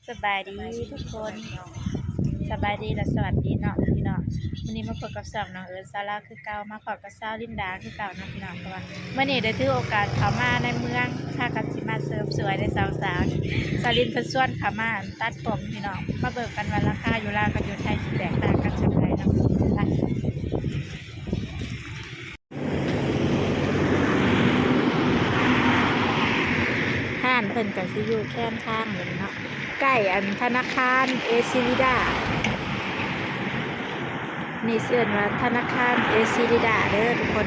ສະບາຍດີທຸກຄົນ ສະບາຍດີ ແລະ ສະຫວັດດີເນາະພີ່ນ້ອງ. ມື້ນີ້ມາພົບກັບຊ່ອງນ້ອງເອີນສາລາຄືເກົ່າ ມາພ້ອມກັບສາວລິນດາຄືເກົ່າເນາະພີ່ນ້ອງ. ເພາະວ່າມື້ນີ້ໄດ້ຖືໂອກາດເຂົ້າມາໃນເມືອງ ພາກັນຊິມາເສີມສວຍໃນສາວໆ. ສາວລິນເພິ່ນຊວນເຂົ້າມາຕັດຜົມພີ່ນ້ອງ. ມາເບິ່ງກັນວ່າລາຄາຢູ່ລາວກັບຢູ່ໄທຊິແຕກຕ່າງກັນສ່ຳໃດເນາະ. ຮ້ານເພິ່ນກໍຊິຢູ່ແຄມທາງນີ້ເນາະ ໃກ້ອັນທະນາຄານເອຊີລິດາ. ນີ້ເອີ້ນວ່າທະນາຄານເອຊີລິດາເດີທຸກຄົນ.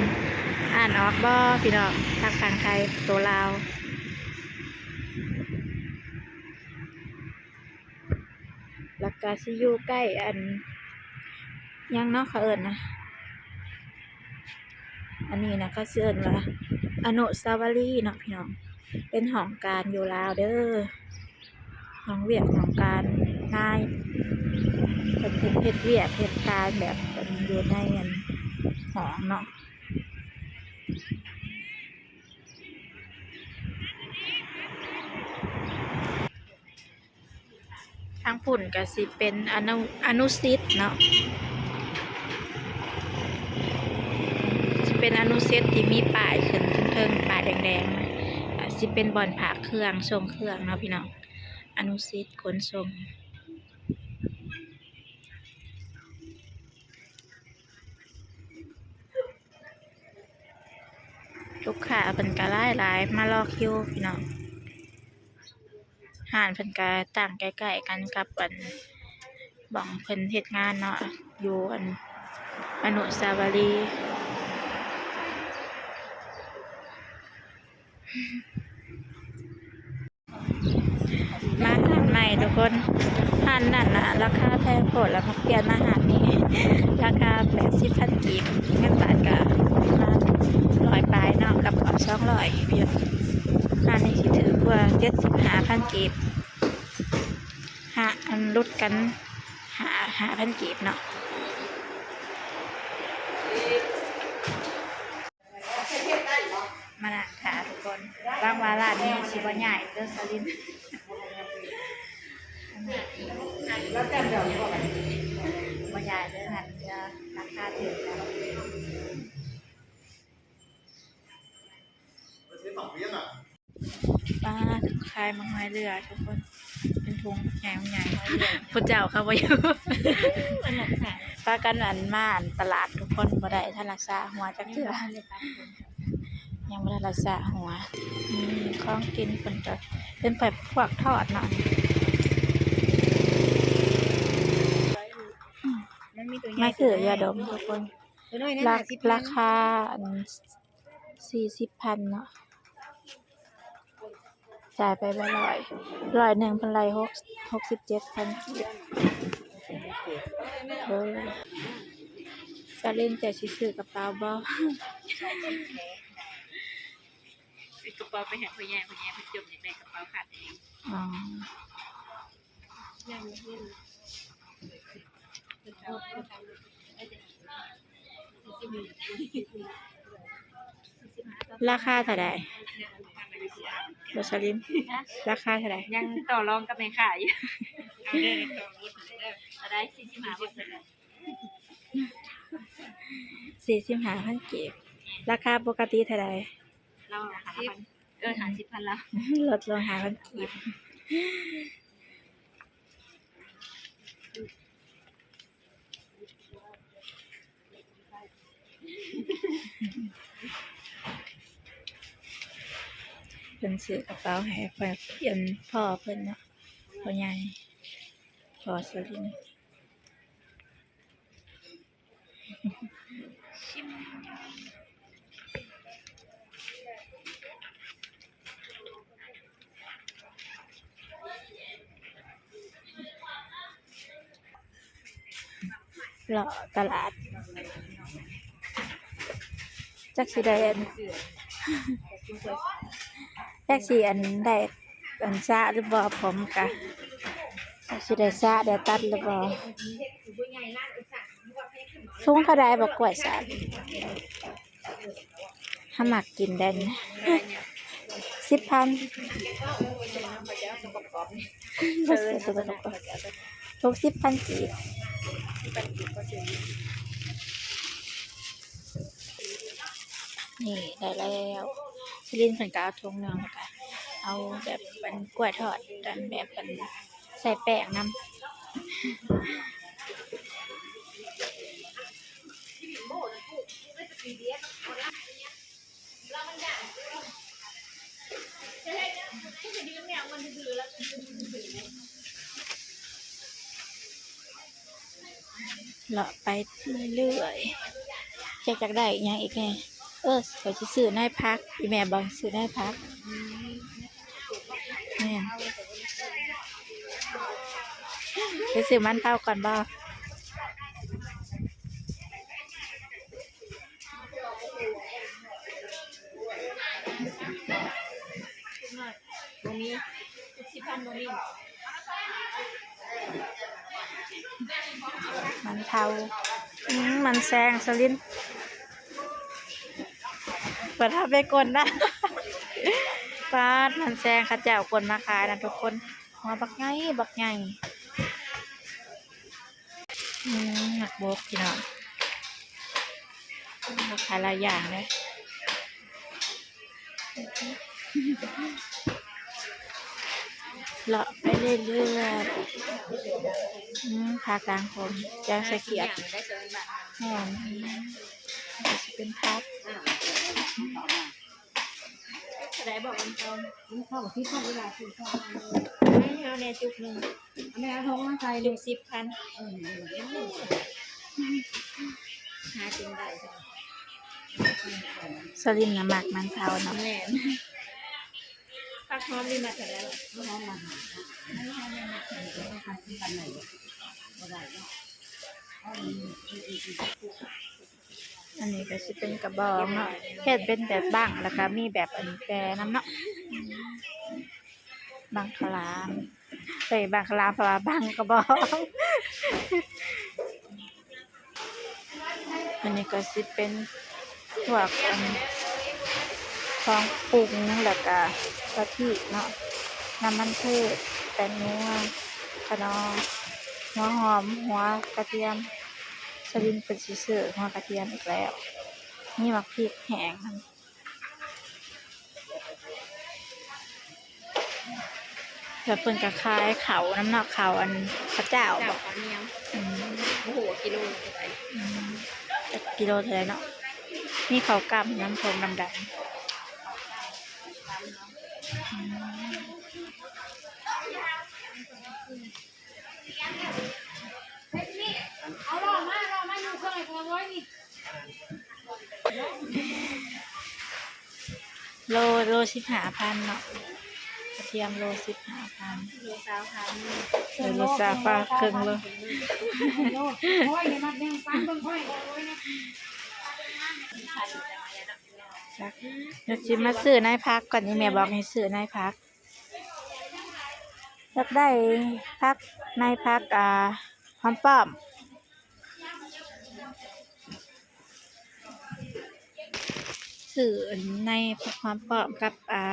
ອ່ານອອກບໍ່ພີ່ນ້ອງ? ທັກຝັ່ງໄທ ໂຕລາວ. ແລ້ວກະຊິຢູ່ໃກ້ອັນ ຫຍັງເນາະເຂົາເອີ້ນນະ ອັນນີ້ນະ ເຂົາຊິເອີ້ນວ່າອະນຸສາວະລີເນາະພີ່ນ້ອງ. ເປັນຫ້ອງການຢູ່ລາວເດີ ຫ້ອງວຽກຫ້ອງການນາຍ ເພິ່ນເຮັດ ເຮັດວຽກເຮັດການແບບເປັນຢູ່ໃນອັນຫ້ອງເນາະ. ທາງພຸ້ນກະຊິເປັນອະນຸ ອະນຸສິດເນາະ ຊິເປັນອະນຸສິດທີ່ມີປ້າຍຂຶ້ນເທິງໆ ປ້າຍແດງໆ ອາ ຊິເປັນບ່ອນຝາກເຄື່ອງ ສົ່ງເຄື່ອງເນາະພີ່ນ້ອງ ອະນຸສິດຂົນສົ່ງ. ລູກຄ້າເພິ່ນກໍຫຼາຍໆ ມາລໍຄິວພີ່ນ້ອງ. ຮ້ານເພິ່ນກໍຕັ້ງໃກ້ໆກັນກັບອັນ ບ່ອນເພິ່ນເຮັດງານເນາະ ຢູ່ອັນອະນຸສາວະລີ. ມາຮ້ານໃໝ່ທຸກຄົນ ຮ້ານນັ້ນນະລາຄາແພງໂພດ ລະມາປ່ຽນມາຮ້ານນີ້ ລາຄາແປດສິບພັນກີບ ເງິນບາດກະປະມານຮ້ອຍປາຍເນາະ ກັບສອງຮ້ອຍ ຮ້ານນີ້ຊິຖືກກວ່າເຈັດສິບຫ້າພັນກີບ ຫາ ອັນ ຫຼຸດກັນຫ້າ ຫ້າພັນກີບເນາະ. ມານັ່ງຖ້າທຸກຄົນ ຫວັງວ່າຮ້ານນີ້ຊິບໍ່ຍ້າຍເດີສາວລິນ ບໍ່ຍ້າຍເດີ ຫັ້ນເດີ ລາຄາຖືກແລ້ວ. ປ້າ ຂາຍໝາກຫອຍເຫຼືອທຸກຄົນ ເປັນຖົງໃຫຍ່ໆ ຜູ້ເຈົ້າເຂົາບໍ່ຢູ່ ພາກັນອັນມາອັນຕະຫຼາດທຸກຄົນ ບໍ່ໄດ້ທັນລັກສາຫົວຈັກເທື່ອ ຍັງບໍ່ທັນລັກສາຫົວ. ອືມ ຂອງກິນເພິ່ນກໍເປັນແບບພວກທອດເນາະ ມັນມີໂຕໃຫຍ່ ມາຊື້ຢາດົມທຸກຄົນ ໂຕນ້ອຍນັ້ນ ລາ ຫ້າສິບ ລາຄາອັນ ສີ່ສິບພັນເນາະ ຈ່າຍໄປບໍ່ຮ້ອຍ ຮ້ອຍໜຶ່ງເພິ່ນໄລ່ຫົກ ຫົກສິບເຈັດພັນກີບ. ເອີ ສາວລິນ ເຈົ້າຊິຊື້ກະເປົາບໍ່? ຊື້ກະເປົາໄປໃຫ້ພໍ່ໃຫຍ່ ພໍ່ໃຫຍ່ເພິ່ນຈົ່ມຢາກໄດ້ກະເປົາຄາດເອງ. ອໍ. ລາຄາເທົ່າໃດ ໂຣຊາລິນ? ຮະ? ລາຄາເທົ່າໃດ? ຍັງຕໍ່ລອງກັບແມ່ຄ້າຢູ່. ເອົາໄດ້ ສີ່ສິບຫ້າ ບໍ່? ສີ່ສິບຫ້າພັນກີບ. ລາຄາປົກກະຕິເທົ່າໃດ? ລາວຫ້າສິບ ເອີ ຫ້າສິບພັນລາວ ລົດລົງຫ້າພັນກີບ. ເພິ່ນຊື້ກະເປົາໃຫ້ ເພິ່ນ ພໍ່ເພິ່ນເນາະ ພໍ່ໃຫຍ່ ພໍ່ສາວລິນ. ເລາະຕະຫຼາດ ຈັກຊິໄດ້ອັນ ຈັກຊິອັນໄດ້ອັນສະຫຼືບໍ່ ຜົມກະ ຈັກຊິໄດ້ສະໄດ້ຕັດຫຼືບໍ່. ຖົງເທົ່າໃດບັກກ້ວຍສາກ? ເຮົາມັກກິນໄດ໋ ສິບພັນ. ຫົກສິບພັນກີບ. ນີ້ໄດ້ແລ້ວ ສະລິນເພິ່ນກໍເອົາຖົງໜຶ່ງ ແລ້ວກໍເອົາແບບອັນກ້ວຍທອດ ອັນແບບອັນໃສ່ແປ້ງນຳ. ເລາະໄປເລື້ອຍໆ ຈັກຢາກໄດ້ອີ່ຫຍັງອີກແດ່. ເອີ ຂ້ອຍຊິຊື້ໃນຜັກ ອີ່ແມ່ບອກໃຫ້ຊື້ໃນຜັກ. ແມ່ນ ໄປຊື້ມັນເຜົາກ່ອນບໍ່? ບໍ່ມີ ຫົກສິບພັນບໍ່ມີ. ມັນເຜົາ ອືມ ມັນແຊງ ສະລິນ ເປີດເອົາໄປກ່ອນນະ. ປາດ ມັນແຊງ ເຂົາເຈົ້າກົນມາຂາຍນະທຸກຄົນ ຫົວບັກໃຫຍ່ ບັກໃຫຍ່. ອືມ ໝາກບົກ ພີ່ນ້ອງ ເຂົາຂາຍຫຼາຍຢ່າງເດ້. ເລາະໄປເລື້ອຍໆ ອືມ ຜັກກາງຂົມ ແກງໃສ່ຂຽດ ແມ່ນ ອືມ ກໍຊິເປັນຜັກ. ເທົ່າໃດບອກມັນເຂົາ ມັນເຂົ້າສິບພັນ ເວລາຊື້ເຂົ້າມາເລີຍ ໃຫ້ເຮົາແດ່ຈຸກໜຶ່ງ ແມ່ເອົາຖົງມາໃສ່ ຈຸກສິບພັນ ເອີ ຫາກິນໄດ້. ສະລິນນະມັກມັນເຜົາເນາະ ແມ່ນ ຜັກຫອມນີ້ມັກເທົ່າໃດ? ຫອມມັນ ອັນນີ້ກໍຊິເປັນກະບອງເນາະ ເຮັດເປັນແບບບັ້ງ ແລ້ວກໍມີແບບອັນແປນຳເນາະ ບັ້ງເຂົ້າຫຼາມ ເອີຍ ບັ້ງເຂົ້າຫຼາມ ເພາະວ່າບັ້ງກະບອງ. ອັນນີ້ກໍຊິເປັນພວກອັນຂອງປຸງ ແລ້ວກະກະທິເນາະ ນ້ຳມັນພືດ ແປ້ງນົວ ຂະໜໍ່ ຫົວຫອມ ຫົວກະທຽມ. ສະລິນເພິ່ນຊິຊື້ຫົວກະທຽມອີກແລ້ວ ມີໝາກພິກແຫ້ງ ແລ້ວເພິ່ນກໍຂາຍເຂົ້ານຳເນາະ ເຂົ້າອັນ ເຂົ້າຈ້າວ ເຂົ້າ ເຂົ້າໜຽວ ອືມ ບໍ່ຮູ້ວ່າກິໂລເທົ່າໃດ ອືມ ຈັກກິໂລເທົ່າໃດເນາະ ມີເຂົ້າກ້ຳນຳ ຖົງດຳໆ ອືມ. ໂລ ໂລສິບຫ້າພັນເນາະ ກະທຽມໂລສິບຫ້າພັນ ໂລຊາວພັນ ເອີ ໂລຊາວ ປາເຄິ່ງໂລ. ດຽວຊິມາຊື້ໃນຜັກກ່ອນ ອີ່ແມ່ບອກໃຫ້ຊື້ໃນຜັກ. ຢາກໄດ້ຜັກ ໃນຜັກ ອ່າ ຫອມປ້ອມ ຊື້ໃນຜັກຫອມປ້ອມກັບ ອ່າ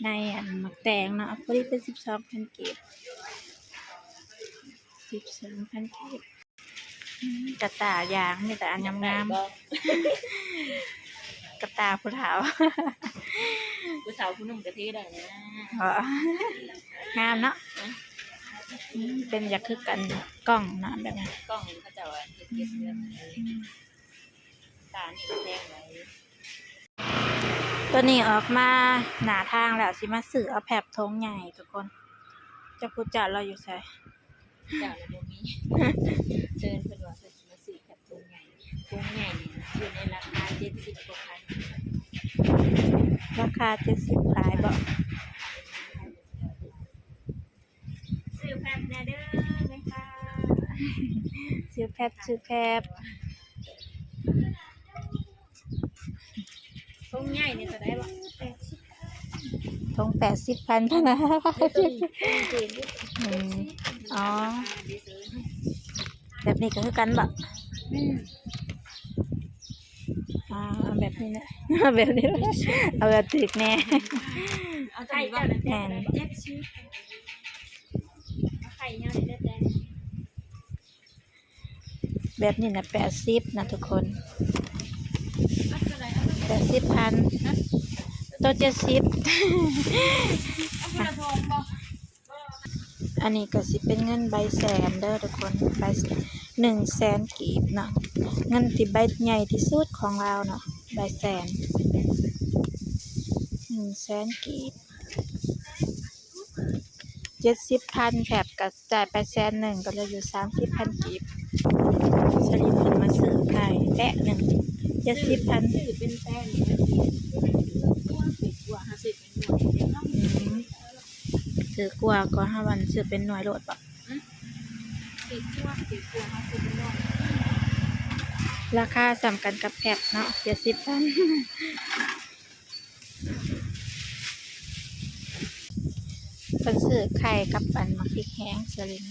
ໃນອັນໝາກແຕງເນາະ ພໍດີເປັນສິບສອງພັນກີບ ສິບສອງພັນກີບ. ອືມ ກະຕ່າຢາງ ມີແຕ່ອັນງາມໆ ກະຕ່າຜູ້ເຖົ້າ ຜູ້ເຖົ້າຜູ້ໜຸ່ມກະຖືໄດ້ນະ ເອີ ງາມເນາະ ອືມ ເປັນຢາກຄືກັນ ກ້ອງເນາະ ແບບນີ້ ກ້ອງເຂົາເຈົ້າເຮັດ ເກັບເງິນ ອືມ ຕານີ້ກະແພງຫຼາຍ. ຕອນນີ້ອອກມາໜ້າທາງແລ້ວ ຊິມາຊື້ເອົາແຟັບຖົງໃຫຍ່ທຸກຄົນ ຈັກຜູ້ເຈົ້າລາວຢູ່ໃສ? ເຈົ້າລະບໍ່ມີ ເຊີນເພິ່ນວ່າເພິ່ນຊິມາຊື້ແຟັບຖົງໃຫຍ່ ຖົງໃຫຍ່ນີ້ຢູ່ໃນລາຄາເຈັດສິບກວ່າພັນ ລາຄາເຈັດສິບປາຍບໍ? ຊື້ແຟັບແດ່ເດີແມ່ຄ້າ ຊື້ແຟັບ ຊື້ແຟັບ. ຖົງໃຫຍ່ນີ້ເທົ່າໃດບໍ? ຖົງແປດສິບພັນເທົ່ານັ້ນ ໂຕນີ້ ໂຕນີ້ ອືມ ອໍ ແບບນີ້ກໍຄືກັນບໍ? ແມ່ນ ອໍ ເອົາແບບນີ້ແຫຼະ ເອົາແບບນີ້ແຫຼະ ເອົາແບບຖືກແດ່ ເອົາໄທເຈົ້ານັ້ນແມ່ນ ເຈັດສິບ. ແບບນີ້ນະ ແປດສິບນະທຸກຄົນ ແປດສິບພັນ ໂຕເຈັດສິບ ອັນນີ້ກໍຊິເປັນເງິນໃບແສນເດີທຸກຄົນ ໃບໜຶ່ງແສນກີບເນາະ ເງິນທີ່ໃບໃຫຍ່ທີ່ສຸດຂອງລາວເນາະ ໃບແສນ ໜຶ່ງແສນກີບ ເຈັດສິບພັນ ແທັບກໍຈ່າຍໄປແສນໜຶ່ງ ກໍເຫຼືອຢູ່ສາມສິບພັນກີບ ສະລິດເພິ່ນມາຊື້ໄຂ່ແປະໜຶ່ງ ເຈັດສິບພັນ ຊື້ເປັນແປະນີ້ມັນຊິຖືກກວ່າ ຖືກກວ່າເຮົາຊື້ເປັນໜ່ວຍເດ້ເນາະ ອືມ ຖືກກວ່າ ກໍເຮົາອັນຊື້ເປັນໜ່ວຍໂລດບໍ? ອືມ ຖືກກວ່າ ຖືກກວ່າເຮົາຊື້ເປັນໜ່ວຍ ລາຄາສ່ຳກັນກັບແພັກເນາະ ເຈັດສິບພັນ ເພິ່ນຊື້ໄຂ່ກັບອັນໝາກພິກແຫ້ງ ສະລິດ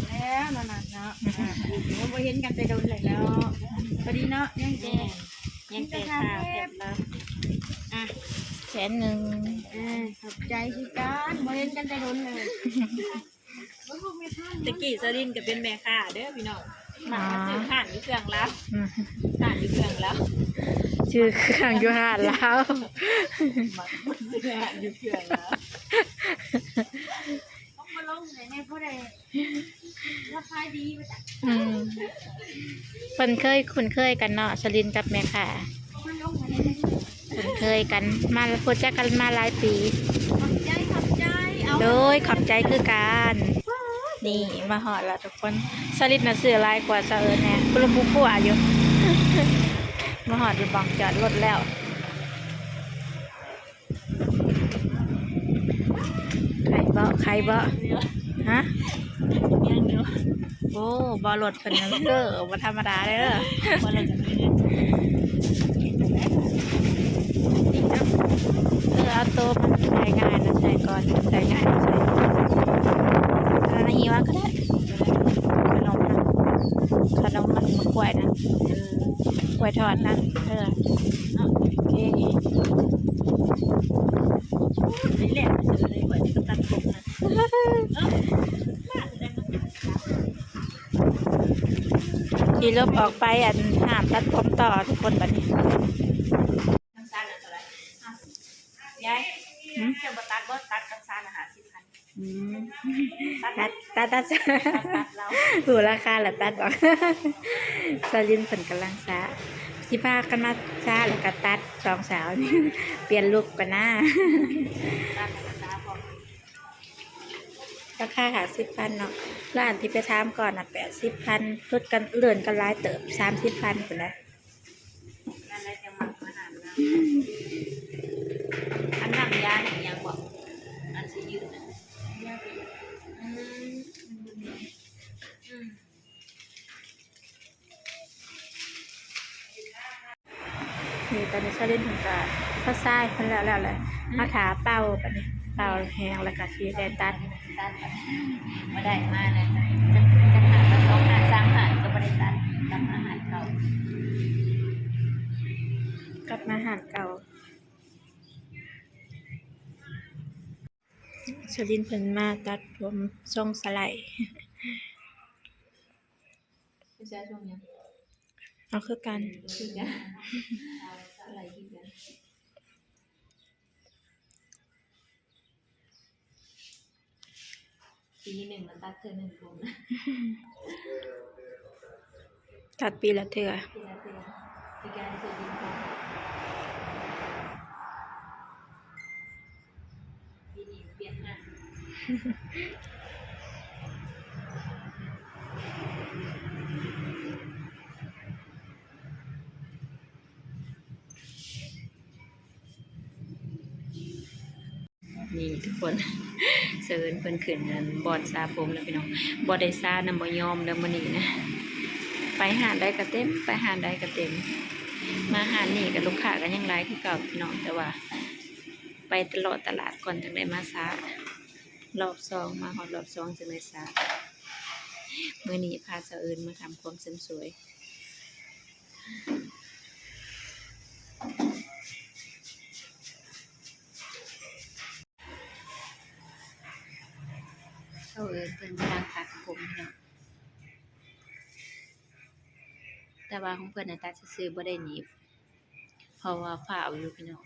ແລ້ວເນາະ ນັດເນາະ ອ່າ ບໍ່ເຫັນກັນແຕ່ດົນແລ້ວເນາະ ພໍດີເນາະ ຍັງແຕ່ ແມ່ນ ຍັງແຕ່ຄ່າແພັກເນາະ ອ່ະ ແສນໜຶ່ງ ເອີ ຂອບໃຈຄືກັນ ບໍ່ເຫັນກັນແຕ່ດົນເລີຍ ແຕ່ກີ້ສະລິນກໍເປັນແມ່ຄ້າເດີພີ່ນ້ອງ ມັກມາຊື້ຮ້ານຢູ່ເຄື່ອງລາວ ອືມ ຮ້ານຢູ່ເຄື່ອງລາວ ຊື້ເຄື່ອງຢູ່ຮ້ານລາວ ມັກມາຊື້ຮ້ານຢູ່ເຄື່ອງລາວ ອືມ ເພິ່ນເຄີຍຄຸ້ນເຄີຍກັນເນາະ ສະລິນກັບແມ່ຄ້າ ຄຸ້ນເຄີຍກັນ ມາ ຮູ້ຈັກກັນມາຫຼາຍປີ ຂອບໃຈ ຂອບໃຈ ເອົາ ໂດຍ ຂອບໃຈຄືກັນ ນີ້ ມາຮອດແລ້ວທຸກຄົນ ສະລິນນະຊື້ຫຼາຍກວ່າສະເອີນແດ່ ປຸລຸປຸປົວຢູ່ ມາຮອດຢູ່ໝ່ອງຈອດລົດແລ້ວ ໄຄບໍ່ ໄຄບໍ່ ຮະ ຍັງຢູ່ ໂອ້ ບໍ່ລົດ ເພິ່ນເດີ ບໍ່ທຳມະດາເດີ ບໍ່ລະຈະມີເງິນ ເອີ ເອົາໂຕມັນໃສ່ງ່າຍນະ ໃສ່ກ່ອນ ໃສ່ງ່າຍນະ ໃສ່ ເອົາໜ້າ ຫິວເອົາກໍໄດ້ ຂະໜົມນະ ຂະໜົມມັນໝາກກ້ວຍນະ ເອີ ກ້ວຍທອດນະ ເອີ ເນາະ ໂອເຄ ນີ້ແຫຼະ ເອີ ໄດ້ ຂ້ອຍກໍຕັດຜົມນະ ເອີ ຂີ່ລົດອອກໄປ ອັນ ຮ້ານຕັດຜົມຕໍ່ທຸກຄົນບັດນີ້ ນ້ຳຊານະເທົ່າໃດ? ຍາຍ ຫືມ? ເຈົ້າບໍ່ຕັດບໍ່? ຕັດນ້ຳຊານະ ຫ້າສິບພັນ ອືມ ຕັດ ຕັດ ຕັດ ຕັດ ຕັດລາວ ຮູ້ລາຄາແລ້ວຕັດອອກ ສາວລິນເພິ່ນກຳລັງສະ ຊິພາກັນມາສະ ແລ້ວກໍຕັດ ສອງສາວນີ້ ປ່ຽນລຸກກ່ອນນາ ຕັດ ຕັດ ຕັດ ລາຄາຫ້າສິບພັນເນາະ ແລ້ວອັນທີ່ໄປຖາມກ່ອນນະ ແປດສິບພັນ ຫຼຸດກັນ ເລື່ອນກັນຫຼາຍເຕີບ ສາມສິບພັນພຸ້ນນະ ນັ້ນແຫຼະ ຈັ່ງມັກມາຫານາ ອັນນ້ຳຢານີ້ຫຍັງເກາະ ອັນຊິຢືດນະ ອືມ ອືມ. ນີ້ຕອນນີ້ສາວລິນເພິ່ນກະ ເຂົາຊາຍເພິ່ນແລ້ວ ແລ້ວແຫຼະ ອືມ ມາຖ້າເປົ່າບັດນີ້ ເປົ່າແຫ້ງແລ້ວກະຊິໄດ້ຕັດ ຕັດບັດນີ້ ບໍ່ໄດ້ມາແລ້ວ ຈັກ ຈັກຫ້ານ ສອງຫ້ານ ສາມຫ້ານ ກໍບໍ່ໄດ້ຕັດ ກັບມາຫ້ານເກົ່າ ກັບມາຫ້ານເກົ່າ. ສາວລິນເພິ່ນມາຕັດຜົມຊົງສະໄລ ເປັນເສື້ອຊົງຫຍັງ? ເອົາຄືກັນ ຄືກັນ ເອົາສະໄລຄືກັນ ປີໜຶ່ງມາຕັດເທື່ອໜຶ່ງຜົມນະ ຕັດປີລະເທື່ອ ປີລະເທື່ອ ຄືການຊື້ດິນ ປີນີ້ປ່ຽນຮ້ານ ນີ້ທຸກຄົນ ສາວເອີນເພິ່ນຂຶ້ນອັນບ່ອນສະຜົມແລ້ວພີ່ນ້ອງ ບໍ່ໄດ້ສະນຳ ບໍ່ຍອມແລ້ວມື້ນີ້ນະ ໄປຮ້ານໃດກໍເຕັມ ໄປຮ້ານໃດກໍເຕັມ ມາຮ້ານນີ້ກໍລູກຄ້າກໍຍັງຫຼາຍຄືເກົ່າພີ່ນ້ອງ ແຕ່ວ່າໄປເລາະຕະຫຼາດກ່ອນຈັ່ງໄດ້ມາສະ ລອບສອງ ມາຮອດລອບສອງຈຶ່ງໄດ້ສະ ມື້ນີ້ພາສາວເອີນມາທຳຄວາມເສີມສວຍ. ນີ້ ເອີ ເພິ່ນກຳລັງຕັດຜົມພີ່ນ້ອງ ແຕ່ວ່າຂອງເພິ່ນນະຕັດຊື່ໆ ບໍ່ໄດ້ໜີບ ເພາະວ່າຟ້າວຢູ່ພີ່ນ້ອງ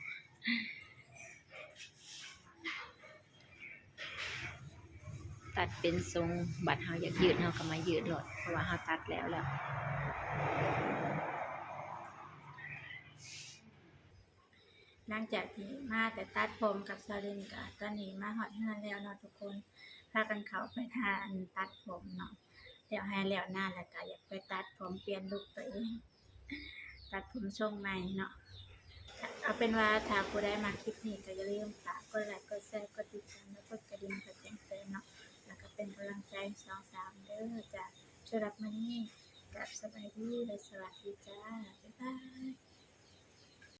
ຕັດເປັນຊົງ ບັດເຮົາຢາກຍືດເຮົາກໍມາຍືດໂລດ ເພາະວ່າເຮົາຕັດແລ້ວແລ້ວ. ຫຼັງຈາກທີ່ມາແຕ່ຕັດຜົມກັບສາວລິນ ກະຕອນນີ້ມາຮອດເຮືອນແລ້ວເນາະທຸກຄົນ ພາກັນເຂົ້າໄປຖ້າອັນຕັດຜົມເນາະ ແລ້ວໄຮ່ແລ້ວນາ ແລ້ວກະຢາກໄປຕັດຜົມ ປ່ຽນລຸກຕົວເອງ ຕັດຜົມຊົງໃໝ່ເນາະ. ເອົາເປັນວ່າຖ້າຜູ້ໃດມັກຄລິບນີ້ ກໍຢ່າລືມຝາກກົດໄລ ກົດແຊ ກົດຕິດຕາມ ແລະ ກົດກະດິ່ງເພື່ອແຈ້ງເຕືອນເນາະ ແລ້ວກໍເປັນກຳລັງໃຈສອງສາວເດີ. ຈ້າ ສຳລັບມື້ນີ້ ກາບສະບາຍດີແລະສະຫວັດດີຈ້າ ບາຍບາຍ.